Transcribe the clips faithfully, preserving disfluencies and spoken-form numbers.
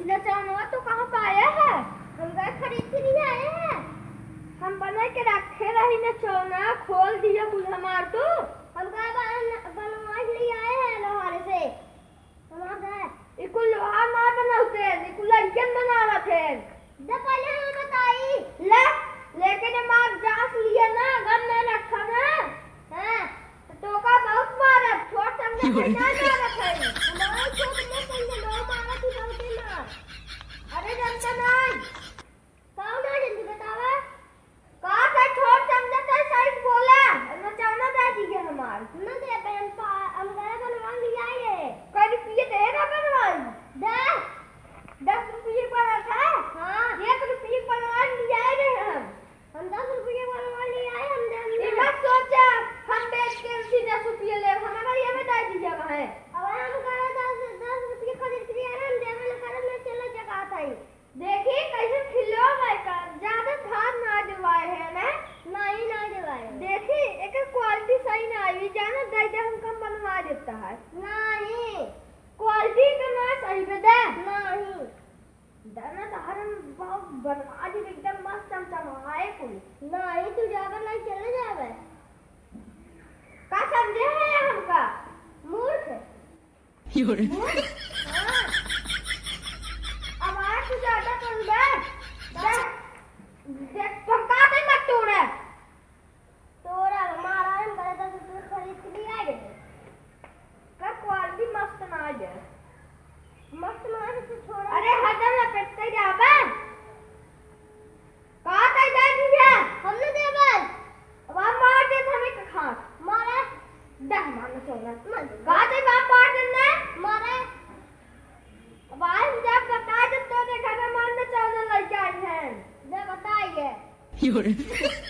नचौनवा तू कहाँ पाए है? हम गए खरीद के लिए आए हैं। हम बना के रखे रही नचौना, खोल दिया कुल हमार तू। हम गए बन-, बनवा के लिए आए हैं लोहारे से। हमार घर। ई कुल लोहार ना बनावते, ई कुल लड़कियन बनावत हैं। दे पहले हमें बताई। ले, लेकिन हमार जांच लिए ना, गम में रखा ना। हाँ। तो तोका बहुत मारब, छोट समझे है, ना मारत है। हमारा छोट में समझे, लो मारत ही बहुते मार। अरे जनता नहीं। कौन है जल्दी बतावा? का का छोट समझत है, सही बोला। नचौना दे दिए हमार। न दे बहन पा, हम गए बनवा लिया रे। कई रुपये दे ना बनवाई? दे। दस रुपये पड़ा था? हाँ। एक रुपये बनवा लिया रे हम। हम दस रुपये वाला ले आए, हम दे, हम ई दे। मत सोचा, हम बेच के भी दस रुपये ले, हमारा ये में दे दीजिए भाई। अब हम कहे दस, दस रुपये खरीद के आ रहे, हम देवे ना करे, मैं चले जगह था ही। देखी, कैसे खिलो भाई का, ज्यादा धान ना दिवाए है ना? नहीं, ना दिवाए। देखी, एक quality सही ना आई, जाना दे दे, हम कम बनवा देता है। नहीं। Quality का ना सही पे दे। नहीं। दाना तो हरन बाप बनवा दे, एकदम मस्त चमचमाए कुल। नहीं, तू जाबे नहीं, चले जाबे। का समझे है हमका? मूर्ख। मूर्ख? हाँ। अब आज तू ज्यादा बोल बे। देख, देख, तुम का दे मत तोड़े। तोरा हमारा हम बड़ा दस रुपये खरीद के लिए आ गए। का quality मस्त ना आ जाए। मस्त ना आ जाए तो छोड़ा। अरे हरदम लपेटते जाबे। का कह दे दिया? हम न देबे। अब आप मार दे हमें का खास। मारे। दह मार न छोड़ा। मार दे। का दे बाप मार दे ने? मारे। अब आज जब बता दे तो देखा ना मार न छोड़ा लड़का है। जब बताइए।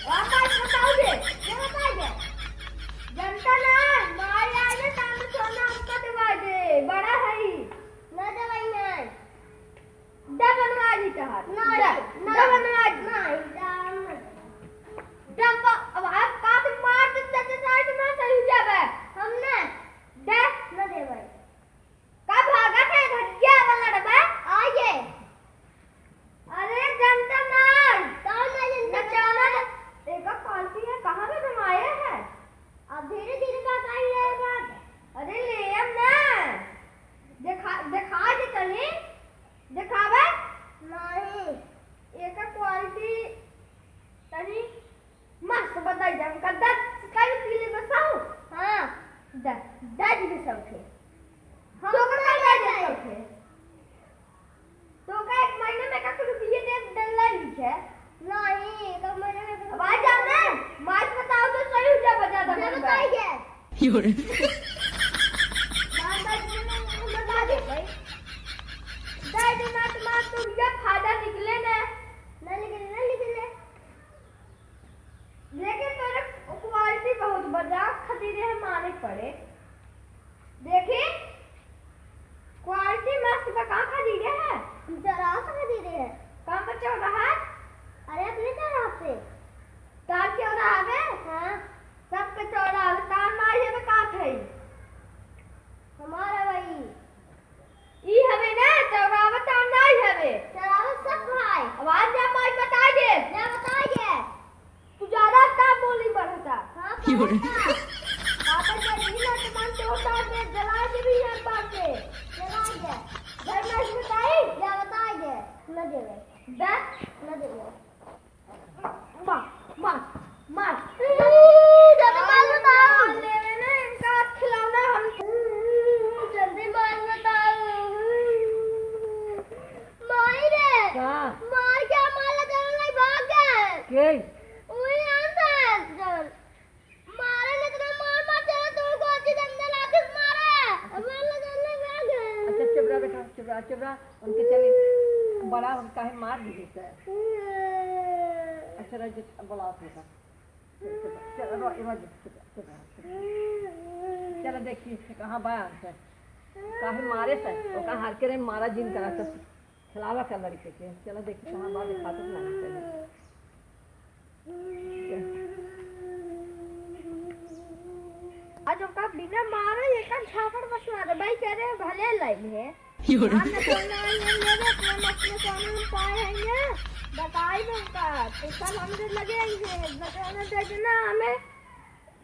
वापस बताओगे? क्या बताओगे? जनता ना, माई आए ना, तांदूर छोड़ना हमका दवाई दे, बड़ा है ही। ना दवाई नहीं। दे बनवा दी तहार। नहीं, दे, नहीं, दे बनवा दी। नहीं, दाम नहीं। दे प-, अब हम काट मार दे, चाचा साइड में सही जाबे। हमने दे। ना दे भाई। का भागत है घटिया वाला डब्बा? आइए। अरे जनता ना। कौन है जनता? नचाना। एका पालती है, कहाँ में घुमाए है? अब धीरे धीरे का पाई है बात। अरे ले अब ना। देखा, देखा दे तनी। देखावे? नहीं। एका quality तनी मस्त बताई दे हमका, दस कल पीले बसाओ। हाँ। दस, दस भी सब थे। हाँ, तो का दस भी सब थे। तो का एक महीने में का रुपये दे डल्ला लिखे? नहीं, एक महीने में अब आ जाओ ना, मार्च बताओ तो सही हो जाए, बजा दे मुझे भाई। बताइए। यो रे। मार, मार, मार, मार, बता दे भाई। दे दे ना, तुम्हारा तो ये फायदा निकले ना। ना निकले, ना निकले। लेकिन तोरे quality बहुत बढ़िया खरीदे है, माने पड़े। देखी, quality मस्त बा, कहाँ खरीदे है? हम चौराहा से खरीदे है। कहाँ पर चौराहा? अरे, अपने चौराहा पे। तार चौराहा में? हाँ। सबके चौराहा में, तार माई है में का थे? हमारा वही। ई हवे ना, चौराहा तार नाई हवे। चौराहा सब भाई। आवाज जा माई बताई दे। जा बताई दे। तू ज्यादा का बोली बढ़ता। हाँ, यो रे। बढ़ता। पापा के ई ना तो मन तो उतार दे, जला दे भी यार बाप के। जला दे। घर में से बताई? जा बताई दे। न देवे। बे? न देवे। मार, मार, मार। ई, ज्यादा मार मत आओ। लेवे ना इनका खिलौना हम। जल्दी मार मत आओ। माई रे। का? मार क्या मार लगा नहीं भाग गए। के? वही यहाँ से जल। मारे न इतना मार मार तेरा तोड़ को अच्छी गंदा लाते मारे। मार लगा नहीं भाग गए। अच्छा चुप रहा बेटा, चुप रहा, चुप रहा। उनके चली बड़ा हम काहे मार दी से। अच्छा रह, बुलाओ बेटा। चलो, चलो, रो, रो, चलो, चलो, चलो। चलो देखिए, कहाँ बा आंसर? काहे मारे से? ओका हार के रे मारा जिन करा से। खिलावा का लड़के के। चलो देखिए, कहाँ बा, दिखा तो ना। आज ओका बिना मारे एकर झापड़ बसवा दे। भाई कह रहे भले लाइन है। हम नचौना आइए लेवे, अपने मत नचौना हम पाए हैं ये। बताई तुमका, तो सब हमरे लगे आई हैं, नचौना दे देना हमें।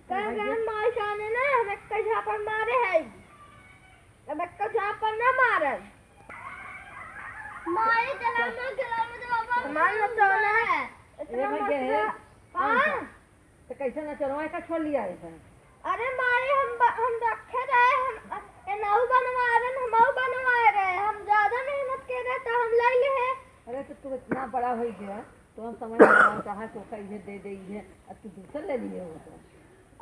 कह गए माई साने ना, हम एक झापड़ मारे हैं। अब एक झापड़ ना मारे। माई चला, माई चला, मुझे बाबा हमार नचौना है। ए इतना भैया मत है। हाँ। तो कैसे नचौना का छोड़ लिया है? अरे माई, हम ब-, हम रखे रहे, हम, एनाऊ बनवा रहे, हमऊ बनवा रहे, हम ज्यादा मेहनत के रहे तो हम ले ले हैं। अरे तो तू इतना बड़ा हो गया, तो हम समझ में आ रहा है, तोका इहे दे दे, इहे, अब तू दूसर ले लिए हो तो।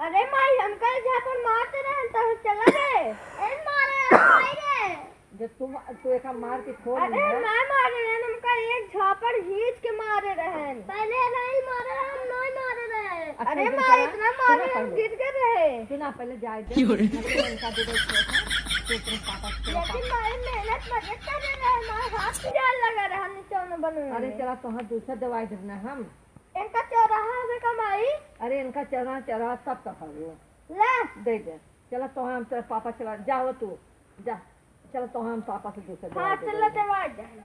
अरे माई, हमका झापड़ मारते रहे तो हम चला गए। ए मारे, माई रे। जब तुम, तू एक मार के छोड़ अरे दिया। ना मारे रहे, हमका एक झापड़ खींच के मारे रहे। पहले नहीं मारे, हम नहीं मारे रहे। अच्छा, अरे इधर माई, करा, इतना मारे, सुना हम पहले। गिर गए रहे। सुना पहले, जाए दे। क्यों रे? मैं तो इनका दे दे, छोड़ दे। तू अपने पापा से लेकिन माई मेहनत मजे करे रहे, हमारे हाथ में जान लगा रहा, हम नचौना बनने अरे में। चला, तोहार दूसर दवाई देना हम। इनका चौराहा हवे का माई? अरे इनका चौराहा, चौराहा सब तो हवे। ले। दे दे। चला तो हम तेरे पापा चला, जाओ तू, जा। चला तो हम पापा से दूसर हाँ, दवाई दे चला देंगे। दवाई दे।